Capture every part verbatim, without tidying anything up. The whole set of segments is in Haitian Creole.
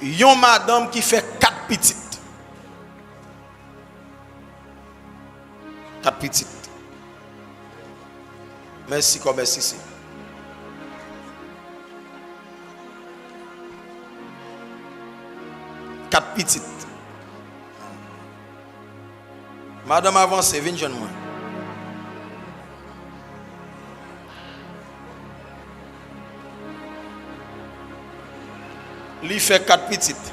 Yon madanm ki fè kat pitit. Kat pitit. Mèsi kò, mèsi si. Kat pitit. Madanm, avanse, vin jwenn mwen. Li fè kat pitit.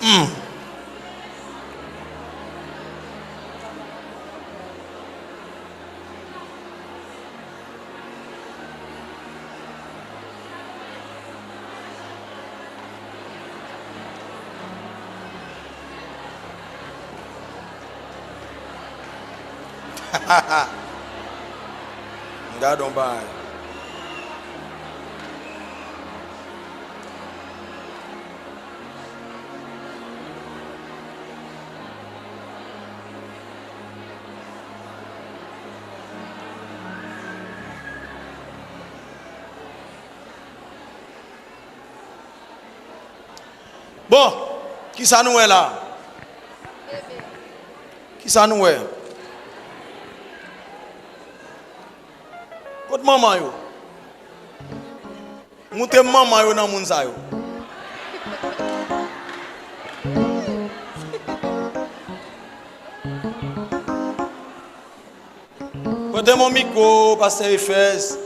Hmm. Gade yon bagay. Bon, kisa nou wè la? Kisa nou wè? Kot manman yo? Montre m manman yo nan moun sa yo. Pote m yon mikwo, pastè Efèz.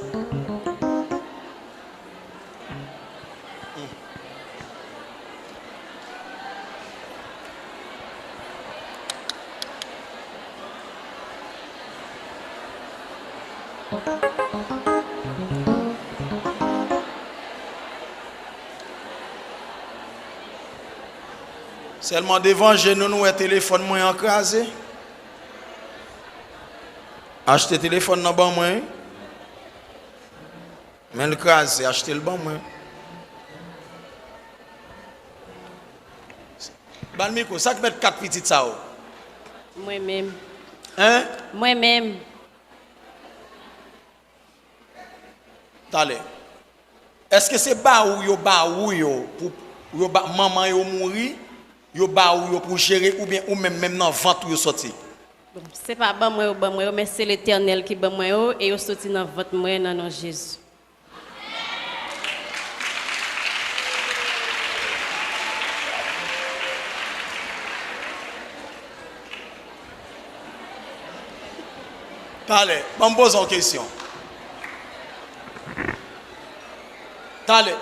Sèlman devan je nou, nou wè telefòn mwen an kraze. Achte telefòn nan ban mwen, wi. Men l kraze, achte l ban mwen. Ba l mikwo, sa k mèt kat pitit sa yo? Mwen menm. Hein? Mwen menm. Talè. Èske se ba ou yo ba ou yo pou yo ba manman yo mouri, yo ba ou yo pou jere oubyen ou menm, menm nan vant ou yo sòti? Bon, se pa ban mwen yo ban mwen yo, men se Letènèl ki ban mwen yo e yo soti nan vant mwen nan non Jezi. Talè, ban m poze yon kesyon. Talè,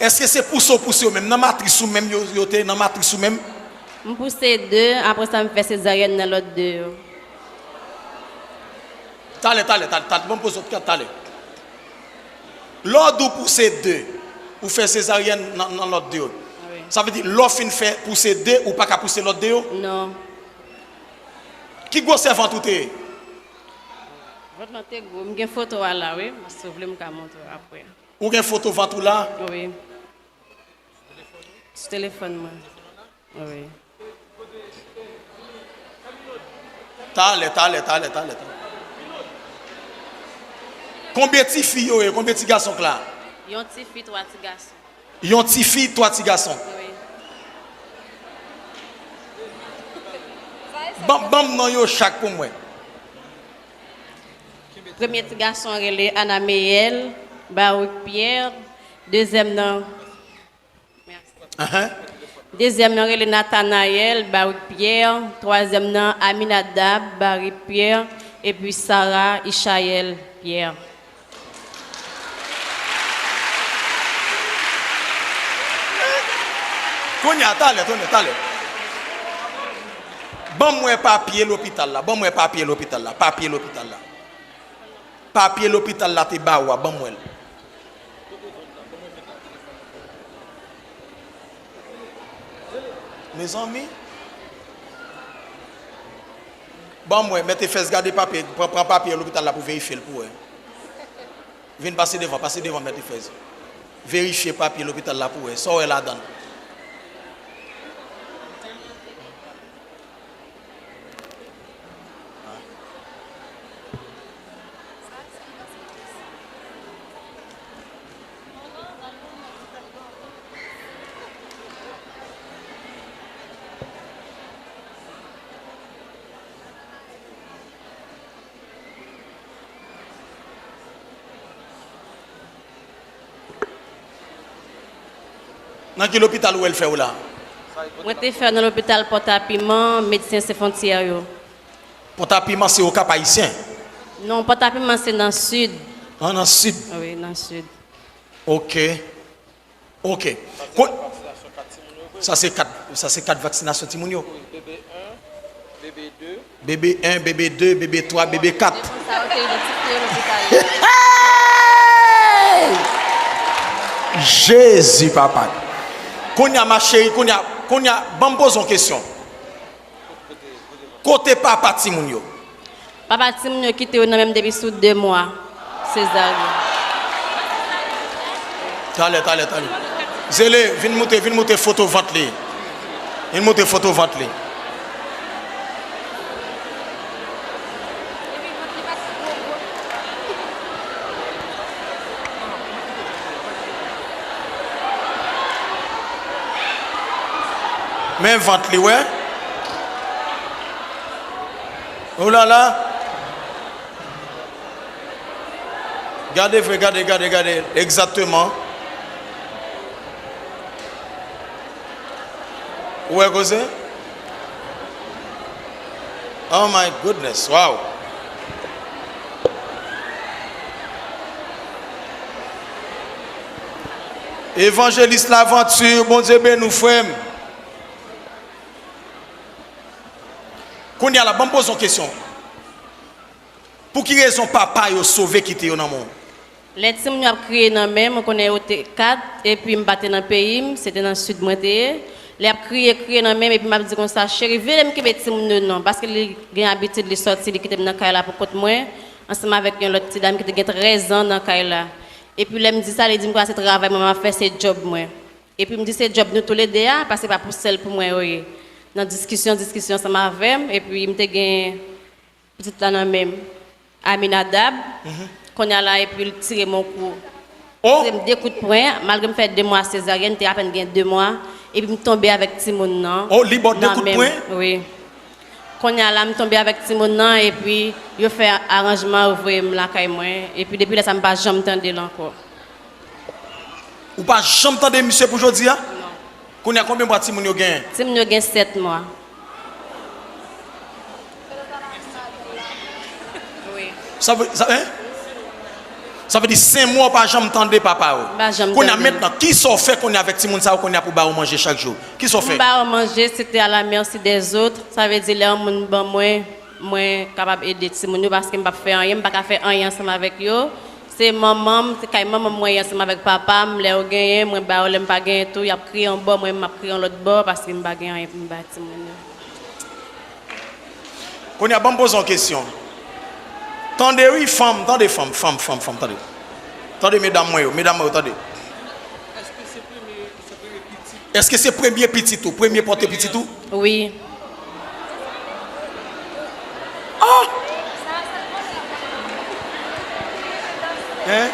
èske se pouse w pouse yo menm nan matris ou menm yo, yo te nan matris ou menm? M pouse de, apre sa m fè sezaryèn nan lòt de yo. Talè, talè, talè, talè, ban m poze w talè. Lè w di w pouse de, ou fè sezaryèn nan, nan lòt de yo. Wi. Sa vle di, lè w fin fè pouse de, ou pa ka pouse lòt de yo? Non. Ki gwosè vant ou te ye? Vant lan te gwo. M gen foto a la, wi. Si w vle, m ka montre w apre. Ou gen foto vant ou la? Wi. Sou telefòn mwen. Wi. Talè, talè, talè, talè, talè. Konbyen ti fi yo ye? Konbyen ti gason k la? Yon ti fi, twa ti gason. Yon ti fi, twa ti gason. Wi. Ban, ban m non yo chak pou mwen. Premye ti gason an rele Anameyèl Baruch Pierre. Dezyèm nan, mèsi. Ahan. Dezyèm nan rele Nathanaël Baruch Pierre. Twazyèm nan Aminadab Baruch Pierre. Epi Sarah Ishayèl Pierre. Kounye a, talè, talè, talè. Ban m wè papye lopital la. Ban m wè papye lopital la. Papye lopital la. Papye lopital la te ba ou a. Ban m wè l. Mezanmi. Ban m wè. Mèt Efèz, gade papye. Pran, pran papye lopital la pou verifye l pou wè. Vin pase devan, pase devan, Mèt Efèz. Verifye papye lopital la pou wè. Sa w wè ladan l? Nan ki lopital ou wè l fè w la? Mwen te fè nan lopital Pòtapiman, Medsen Sen Fwontyè yo. Pòtapiman se Okap Ayisyen? Non, Pòtapiman se nan sid. An, nan sid? Wi, nan sid. Ok. Ok. Sa se kat, sa se kat vaksinasyon timoun yo. Bebe en, bebe de, bebe twa, bebe kat. Hey! Jezi papa. Kounye a, ma chérie, kounye a, kounye a, ban m poze yon kesyon. Kote papa timoun yo? Papa timoun yo kite yo nan men m depi sou de mwa. Sezaryen. Talè, talè, talè. Zele, vin moute, vin moute foto vant li. Vin moute foto vant li. Men vant li, wè. Oulala. Gade vre, gade, gade, gade. Egzakteman. Ou wè koze? Oh my goodness, wow. Evanjelis Lavanti, Bondye beni w, frè m. Kounye a la, ban m poze yon kesyon. Pou ki rezon papa yo sove kite yo nan men w? Lè timoun yo ap kriye nan men m, ou konnen yo te kat, epi m pa te nan peyi m, se te nan sid mwen te ye. Lè y ap kriye, kriye nan men m, epi m ap di konsa, cheri, vire m kenbe timoun yo non, paske li gen abitid, li sòti, li kite m nan kay la pou kont mwen, ansanm avèk yon lòt ti dam ki te gen trèz an nan kay la. Epi lè m di sa, li di m konsa se travay mwen m ap fè, se djòb mwen. Epi m di se djòb nou toulede a, paske se pa pou sèl pou mwen yo ye. Nan diskisyon, diskisyon ansanm avè m, epi m te gen pitit la nan men m, Aminadab. Kounye a la, epi l tire m yon kou. Oh! Tire m de kout pwen, malgre m fè de mwa sezaryèn, m te apèn gen de mwa, epi m tonbe avèk timoun nan. Oh, li ba w de kout pwen? Wi. Kounye a la, m tonbe avèk timoun nan, epi yo fè aranjman, yo voye m lakay mwen, epi depi lè sa a, m pa janm tande l ankò. Ou pa janm tande misye pou jodi a? Non. Kounye a, konbyen mwa timoun yo genyen? Timoun yo gen sèt mwa. Wi. Sa vle, sa, hein? Sa vle di senk mwa ou pa janm tande papa yo. M pa janm tande. Kounye a, mentnan, kisa w fè kounye a avèk timoun sa yo kounye a pou ba yo manje chak jou? Kisa w fè? M ba yo manje, se te à la merci des autres. Sa vle di lè yon moun ban mwen, mwen kapab ede timoun yo paske m p ap fè anyen, m pa ka fè anyen ansanm avèk yo. Se manman m, se kay manman m mwen ye ansanm avèk papa m. Lè yo genyen, mwen ba yo. Lè m pa genyen tou, y ap kriye yon bò, mwen menm m ap kriye yon lòt bò paske m pa gen anyen pou m ba timoun yo. Kounye a, ban m poze yon kesyon. Tande wi, fanm, tande fanm, fanm, fanm, fanm, tande. Tande medam mwen yo, medam mwen yo, tande. Èske se premye pitit ou, premye pòte pitit ou? Wi. Ah! Hein?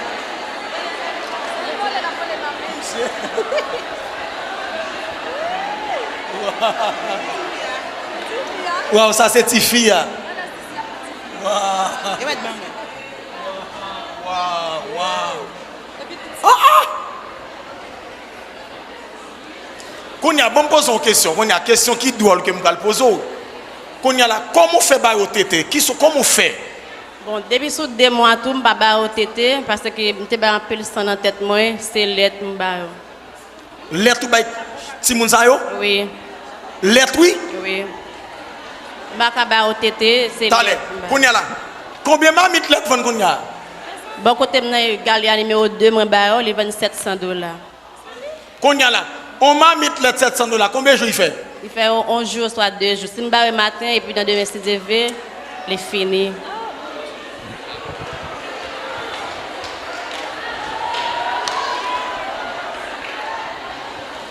Waw, sa se tifi a. Waw. Waw, waw. Ah, ah! Kounye a, ban m poze w kesyon. Kounye a, kesyon ki dwòl ke m pral poze w. Kounye a la, kòman w fè ba yo tete? Kisa, kòman w fè? Bon, depi sou de mwa tou, m pa ba yo tete, paske m te bay anpil san nan tèt mwen, se lèt m ba yo. Lèt ou bay timoun sa yo? Wi. Lèt, wi? Wi. M pa ka ba yo tete, se... Talè, lèt m ba. Kounye a la, konbyen mamit lèt vann kounye a? Bò kote m nan Galia nimewo de, mwen ba yo, li vann sèt san dola. Kounye a la, on mamit lèt sèt san dola, konbyen jou li fè? Li fè on, on jou oswa de jou. Si m bare maten, epi nan demen, si Dye vle, li fini.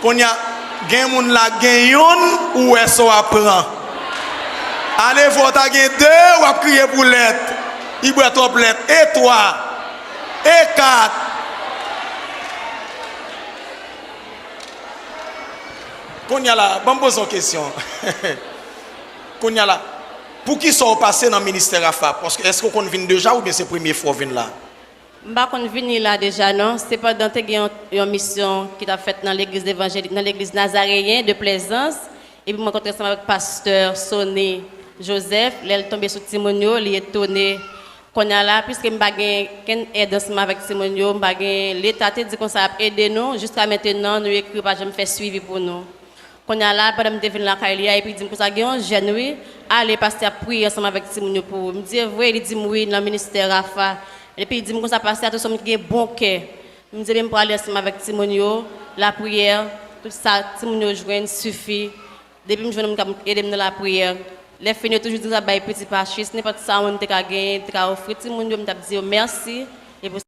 Kounye a, gen moun la, gen yonn, ou wè sa w ap pran. Ale vwa w ta gen de, w ap kriye pou lèt. Li bwè twòp lèt. E twa. E kat. Kounye a la, ban m poze yon kesyon. Kounye a la, poukisa w pase nan ministè Rafa? Paske èske w konn vin deja oubyen se premye fwa w vin la? M pa konn vini la deja non. Sepandan, te gen yon, yon misyon ki t ap fèt nan legliz evanjelik, nan legliz Nazareyen de Plezans. Epi mwen rankontre ansanm avèk pastè Sony Joseph. Lè l tonbe sou timoun yo, li etone. Kounye a la, piske m pa gen kenn èd ansanm avèk timoun yo, m pa gen, Leta te di konsa y ap ede nou, jiska mentenan, nou ekri, yo pa janm fè swivi pou nou. Kounye a la, pandan m te vin lakay li a, epi li di m konsa, gen yon jèn, wi, ale, pastè ap priye ansanm avèk timoun yo pou ou. M di, e vre? Li di m, wi, nan ministè Rafa. Epi li di m konsa, pastè a tou se yon moun ki gen bon kè. M di, ebyen, m prale ansanm avèk timoun yo, lapriyè, tout sa timoun yo jwenn sifi. Depi m jwenn moun k ap ede m nan lapriyè, lè fini yo toujou di m sa bay piti pachis, nenpòt sa moun te ka genyen, te ka ofri timoun yo, m t ap di yo mèsi. Epi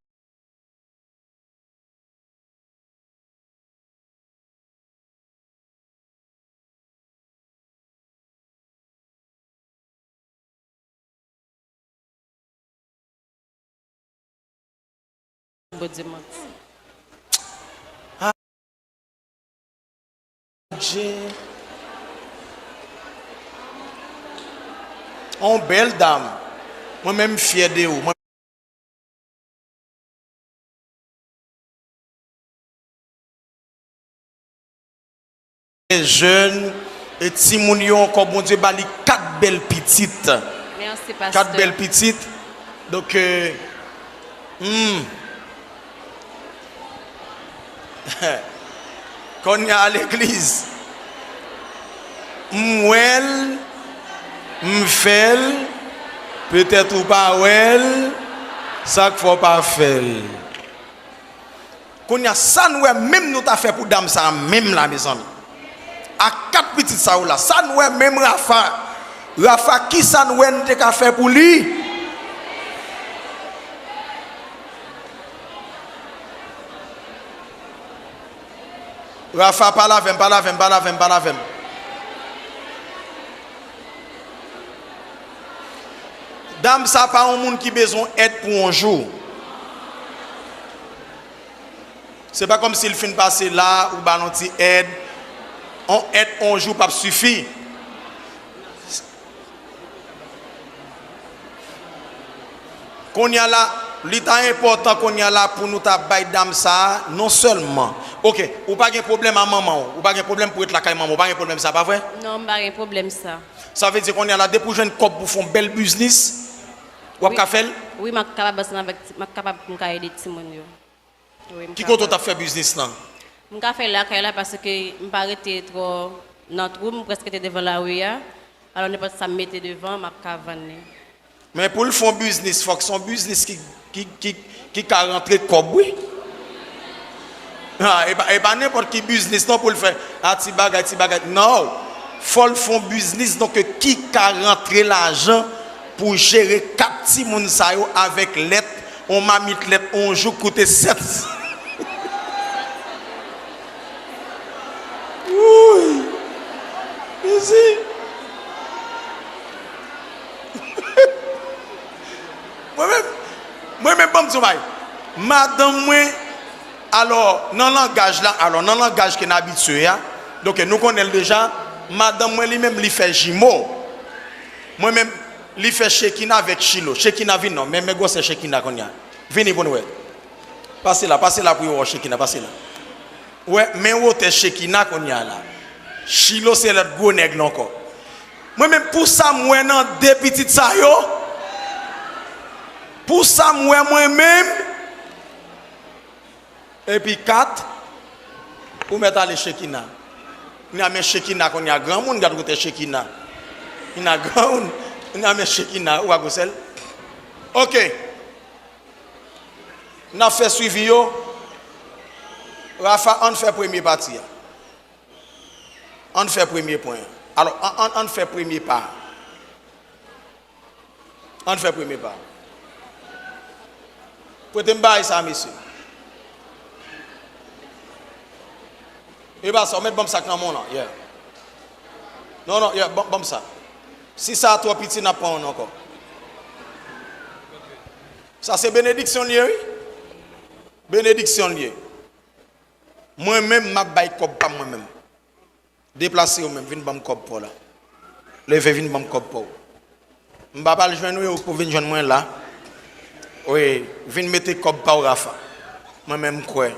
Bondye manti. Adje. On bèl dam. Mwen menm m fyè de ou. Mwen jèn, e timoun yo ankò, Bondye ba li kat bèl pitit. Mèsi, pastè. Kat bèl pitit. Donk, euh, hmm. Kounye a legliz, m wè l, m fè l, petèt ou pa wè l, sa k fè w pa fè l. Kounye a, sa n wè menm nou ta fè pou dam sa a menm la, mezanmi. A kat pitit sa yo la, sa n wè menm Rafa, Rafa, kisa n wè n te ka fè pou li? Rafa, pale avè m, pale avè m, pale avè m, pale avè m. Dam sa pa yon moun ki bezwen èd pou yon jou. Se pa kòmsi l fin pase la, ou ba l yon ti èd. On èd, on jou p ap sifi. Kounye a la, li ta enpòtan kounye a la pou nou ta bay dam sa a, non sèlman, oke, ou pa gen pwoblèm a manman w, ou pa gen pwoblèm pou ret lakay manman w, ou pa gen pwoblèm sa, pa vre? Non, m pa gen pwoblèm sa. Sa vle di kounye a la, depi w jwenn kòb pou fè yon bèl biznis, w ap ka fè l? Wi, m ap kapab ansanm avèk ti, m ap kapab pou m ka ede timoun yo. Wi, m ka fè. Ki kote w t ap fè biznis lan? M ka fè lakay la paske m pa rete twò nan twou, m prèske te devan lari a. Alò, nenpòt sa m mete devan, m ap ka vann li. Men pou l fè yon biznis, fòk se yon biznis ki, ki, ki, ki ka rantre kòb, wi. Ha, e pa, e pa nenpòt ki biznis non pou l fè, a ti bagay, ti bagay. Non. Fò l fè yon biznis, donk, ki ka rantre lajan pou jere kat timoun sa yo avèk lèt, yon mamit lèt, yon jou koute sèt. Wouy! Mezi! Mwen menm, mwen menm, ban m di yon bagay. Madanm mwen, alò, nan langaj la, alò, nan langaj ke n abitye a, donk, nou konnen l deja, madanm mwen, li menm, li fè jimo. Mwen menm, li fè Chekina avèk Chilo. Chekina vin non, men, men gwosè Chekina kounye a. Vini pou n wè. Pase la, pase la pou yo wè w Chekina, pase la. Wè, men wotè Chekina kounye a la. Chilo se lòt gwo nèg la ankò. Mwen menm, pou sa m wè nan de pitit sa yo, pou sa m wè mwen menm, epi kat, ou mèt ale Chekina. Kounye a, men Chekina kounye a, granmoun, gad wotè Chekina. Ina granmoun. Ina men Shekina, ou pa gwo sèl. Ok. N ap fè swivi yo. Rafa, ann fè premye pati a. Ann fè premye pwen an. Alò, ann, ann, ann fè premye pa a. Ann fè premye pa. Prete m bagay sa, mesye. E pa sa, ou mèt ban m sa k nan men w lan, yeah. Non, non, yeah, ban, ban m sa. Si sa a twò piti, n ap pran youn ankò. Sa se benediksyon l ye, wi. Benediksyon l ye. Mwen menm, m ap bay kòb pa m mwen menm. Deplase ou menm, vin ban m kòb pa w la. Leve, vin ban m kòb pa w. M pa pral jwenn ou, e ou k pou vin jwenn mwen la. Wi, vin mete kòb pa w, Rafa. Mwen menm, m kwè.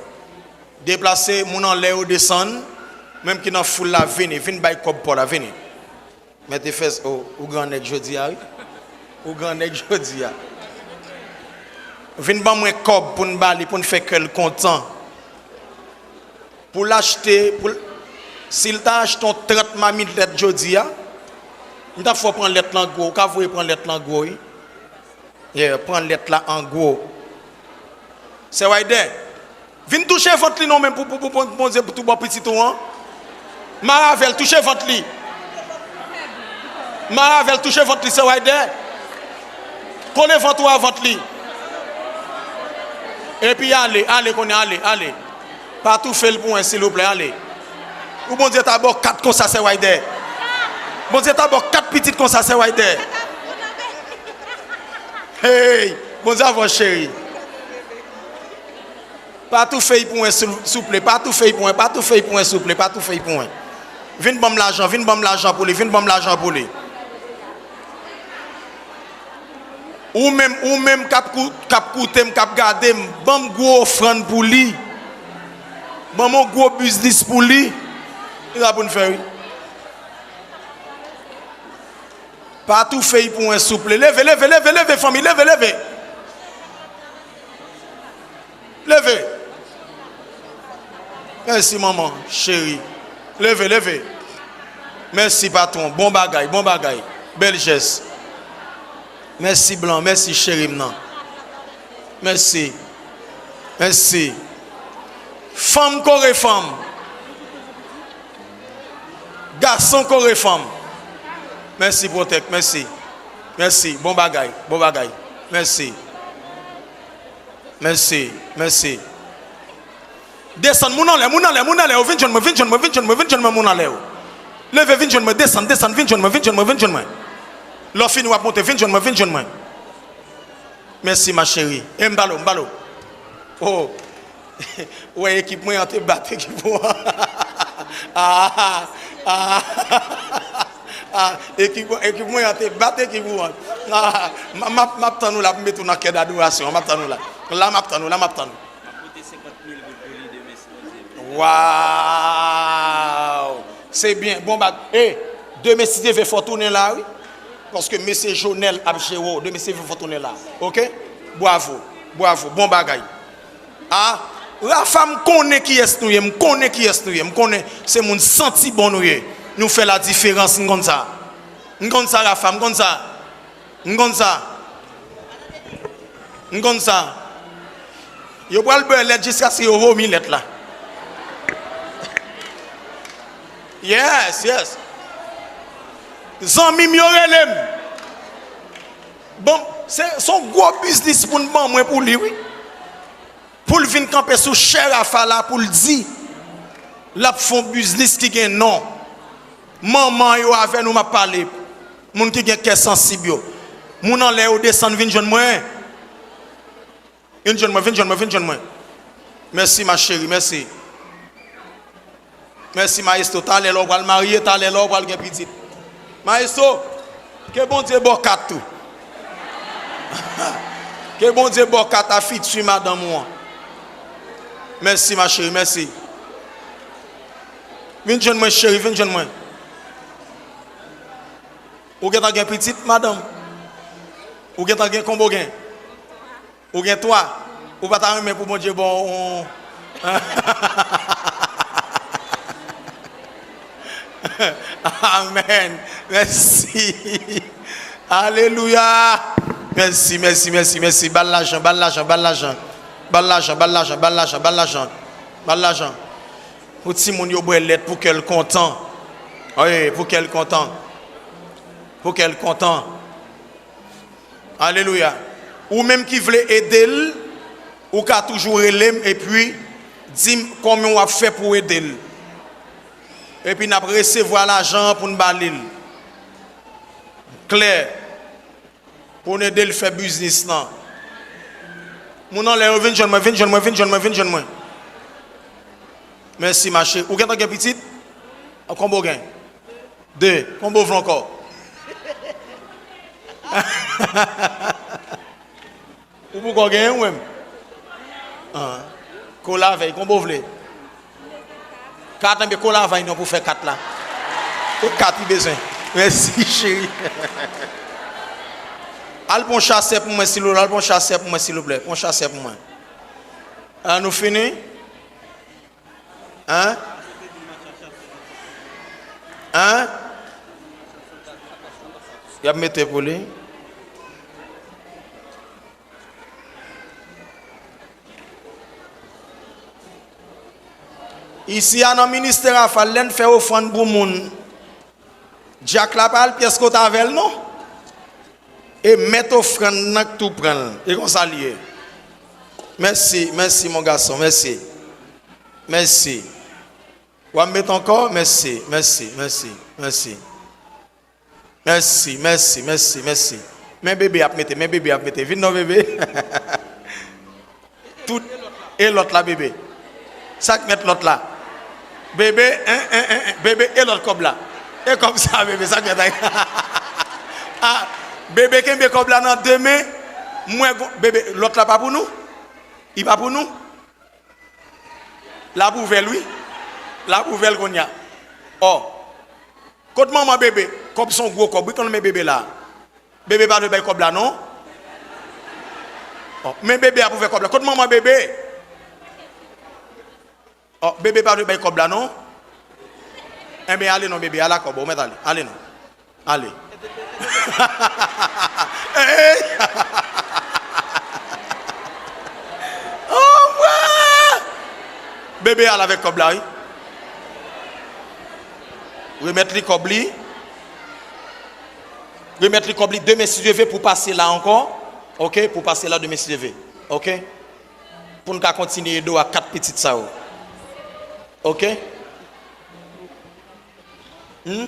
Deplase, moun anlè yo desann. Menm ki nan foul la, vini, vin bay kòb pa w la, vini. Mete fès, o, ou gran nèg jodi a, wi. Ou gran nèg jodi a. Vin ban mwen kòb pou n ba li, pou n fè kè l kontan. Pou l achte, pou l, si l ta achte yon trant mamit lèt jodi a, m t ap fè w pran lèt lan gwo, ou ka voye pran lèt lan gwo, wi. Yeah, pran lèt la an gwo. Sè Wayden, vin touche vant li non men pou, pou, pou, pou Bondye pou tou bon pitit ou an. Mare avè l, touche vant li. Mare avè l, touche vant li, sè Wayden. Kole vant ou a vant li. Epi ale, ale kounye a, ale, ale. Pa toufe l pou mwen, silvouplè, ale. Ou Bondye ta ba w kat konsa, sè Wayden. Bondye ta ba w kat pitit konsa, sè Wayden. Hey, Bondye avè w, cheri. Pa toufe l pou mwen, sil-, souple. Pa toufe l pou mwen, pa toufe l pou mwen, souple. Pa toufe l pou mwen. Vin ban m lajan, vin ban m lajan pou li, vin ban m lajan pou li. Ou menm, ou menm k ap kou-, k ap koute m, k ap gade m, ban m gwo ofrann pou li. Ban m yon gwo biznis pou li. Se sa pou n fè, wi. Pa toufe l pou mwen, souple. Leve, leve, leve, leve, fanmi, leve, leve. Leve. Mèsi, manman, cheri. Leve, leve. Mèsi, patwon. Bon bagay, bon bagay. Bèl jès. Mèsi, blan. Mèsi, cheri m nan. Mèsi. Mèsi. Fanm kore fanm. Gason kore fanm. Mèsi, Pwotèk. Mèsi. Mèsi. Bon bagay. Bon bagay. Mèsi. Mèsi, mèsi. Desann, moun anlè, moun anlè, moun anlè yo, vin jwenn mwen, vin jwenn mwen, vin jwenn mwen, vin jwenn mwen, moun anlè yo. Leve, vin jwenn mwen, desann, desann, vin jwenn mwen, vin jwenn mwen, vin jwenn mwen. Lè w fini, w ap monte, vin jwenn mwen, vin jwenn mwen. Mèsi, ma chérie. E m ba l ou, m ba l ou. Oh. Ou wè ekip mwen an te bat ekip ou an. Ah, ah, ah, ekip, ekip mwen an te bat ekip ou an. Ah, m, m ap, m ap tann ou la pou m mete w nan kè dadorasyon an. M ap tann ou la. La, m ap tann ou, la, m ap tann ou. M ap pote senkant mil goud pou li demen si Bondye vle. Waw! Se byen. Bon bag. E, demen si Dye vle fò tounen la, wi. Paske mesye Jonel ap jere w. Demen si Dye vle fò tounen la. Oke? Bwavo. Bwavo. Bon bagay. A, Rafa, m konnen kiyès nou ye, m konnen kiyès nou ye, m konnen se moun santi bon nou ye. Nou fè ladiferans, m konn sa. M konn sa, Rafa, m konn sa. M konn sa. M konn sa. Yo pral bwè lèt jiskaske yo vomi lèt la. Yes, yes. Zanmi m yo rele m. Bon, se, se yon gwo biznis pou n ban mwen pou li, wi. Pou l vin kanpe sou chè Rafa la, pou l di l ap fè yon biznis ki gen non. Manman yo avè nou m ap pale. Moun ki gen kè sansib yo. Moun anlè yo desann vin jwenn mwen. Vin jwenn mwen, vin jwenn mwen, vin jwenn mwen. Mèsi, ma chérie, mèsi. Mèsi, Maestro. Talè lè w pral marye, talè lè w pral gen pitit. Maestro, ke Bondye ba w kat tou. Ke Bondye ba w kat a fiti madanm ou an. Mèsi, ma chérie, mèsi. Vin jwenn mwen, cheri, vin jwenn mwen. Ou gentan gen pitit, madanm? Ou gentan gen konbo gen? Ou gen twa. Ou pa ta renmen pou Bondye ba w yon. Amen. Mèsi. Alelouya. Mèsi, mèsi, mèsi, mèsi. Ba l lajan, ba l lajan, ba l lajan. Ba l lajan, ba l lajan, ba l lajan, ba l lajan. Ba l lajan. Pou timoun yo bwè lèt, pou kè l kontan. Wi, pou kè l kontan. Pou kè l kontan. Alelouya. Ou menm ki vle ede l, ou ka toujou rele m epi di m kòman w ap fè pou w ede l. Epi n ap resevwa lajan an pou n ba li l. Klè. Pou n ede l fè biznis lan. Moun anlè yo, vin jwenn mwen, vin jwenn mwen, vin jwenn mwen, vin jwenn mwen. Mèsi, mache. Ou gentan gen pitit? Konbyen w gen? De. Konbyen w vle ankò? Ou poko genyen ou menm? Ah. Kole avè l, konbyen w vle? Kat, enben, kole avè l non pou fè kat la. Se kat li bezwen. Mèsi, cheri. Al pran chasè pou mwen, silvouplè. Al pran chasè pou mwen, silvouplè. Pran chasè pou mwen. Ah, nou fini? Hein? Hein? Y ap mete pou li. Isi a nan ministè Rafa, lè n fè ofrann pou moun, dyak la pa al pyès kote avè l non. E mèt ofrann nan k tou pran l. E konsa l ye. Mèsi, mèsi, mon gason, mèsi. Mèsi. W ap met ankò? Mèsi, mèsi, mèsi, mèsi. Mèsi, mèsi, mèsi, mèsi. Men bebe ap mete, men bebe ap mete. Vin non, bebe. Tout. E lòt la, bebe? Sa k mèt lòt la? Bebe, en, en, en, en, bebe, e lòt kòb la? E kòb sa, bebe, sa k mèt la? Ah, bebe kenbe kòb la nan de men. Mwen, gon-, bebe, lòt la pa pou nou? Li pa pou nou? L ap ouvè l, wi. L ap ouvè l kounye a. Ò. Kot manman bebe? Kòb se yon gwo kòb, wi, konn men bebe la. Bebe pa dwe bay kòb la, non. Ò, men bebe ap ouvè kòb la. Kot manman bebe? Ò, bebe pa dwe bay kòb la, non. Enben, ale non, bebe, ala kòb ou, ou mèt ale. Ale non. Ale. Hey! Anmwe! Bebe al avèk kòb la, wi. Remèt li kòb li. Remèt li kòb li demen si Dye ve pou pase la ankò. Oke, pou pase la demen si Dye ve. Oke? Pou n ka kontinye ede w ak kat pitit sa yo. Oke? Hmm?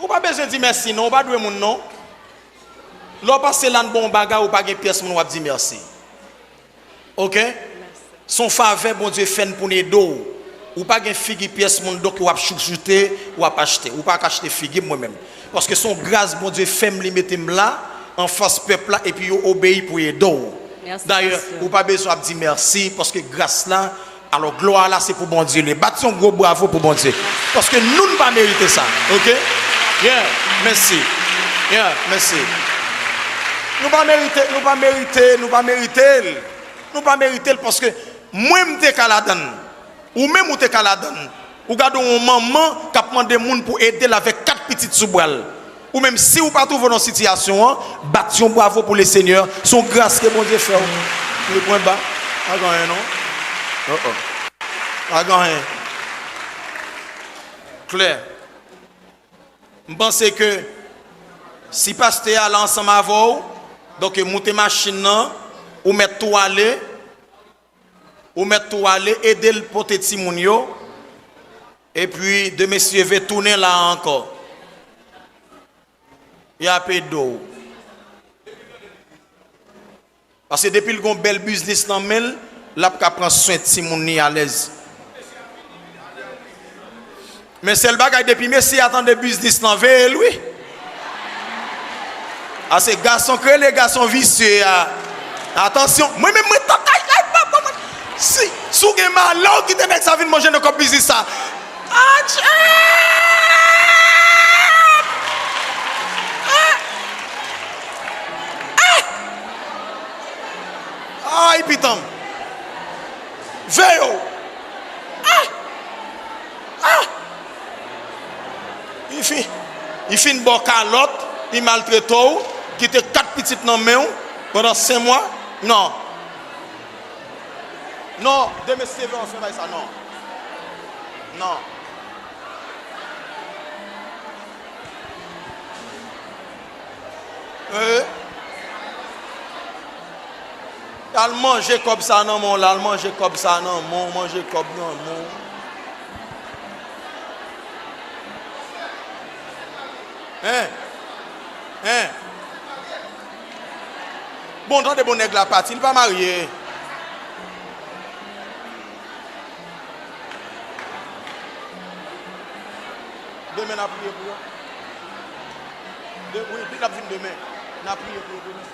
Ou pa bezwen di mèsi non, ou pa dwe moun non. Lè w pase la n ba w yon bagay, ou pa gen pyès moun w ap di mèsi. Oke? Se yon favè Bondye fè n pou n ede w. Ou pa gen figi pyès moun, donk w ap chouchoute, w ap achte. Ou pa ka achte figi m mwen menm. Paske se yon gras Bondye fè m, li mete m la, anfas pèp la, epi yo obeyi pou ede w. Dayè, ou pa bezwen ap di mèsi, paske gras la, alò, glwa la se pou Bondye li ye. Bat yon gwo bravo pou Bondye. Paske nou, n pa merite sa. Oke? Yeah, mèsi. Yeah, mèsi. Nou pa merite, nou pa merite, nou pa merite l. Nou pa merite l paske mwen, m te ka ladann. Ou menm, ou te ka ladann. Ou gade yon manman k ap mande moun pou ede l avèk kat pitit sou bra l. Ou menm, si ou pa twouve w nan sitiyasyon an, bat yon bravo pou Lesenyè. Se yon gras ke Bondye fè w. Wi, pwen ba. Pa gen anyen, non. Oh, oh. Pa gen anyen. Klè. M panse ke si pastè a la ansanm avè w, donk moute machin nan, ou mèt tou ale, ou mèt tou ale, ede l pote timoun yo, epi demen si Dye ve tounen la ankò. Y ap ede w. Paske depi l gon bèl biznis nan men l, l ap ka pran swen timoun li alèz. Men sèl bagay, depi mesye a tande biznis lan, veye l, wi. A se gason k rele gason visye a. Atansyon, mwen menm mwen tande, ay, ay, papa, mwen. Si, si w gen malè, w kite nèg sa vin manje nan kòb biznis sa. Atchè! Ay, pitanm. Veye w. Ah! Ah! Fi, li fin ba w kalòt, li maltrete w, kite kat pitit nan men w pandan senk mwa. Non. Non, demen si Dye vle w fè bay sa, non. Non. Eh. Al manje kòb sa nan men w la, al manje kòb sa nan men w, manje kòb nan men w. Hein? Hein? Bon, tande bon nèg la pati, li pa marye. Demen n a priye pou yo. De, wi, li t ap vin demen. N a priye pou yo demen.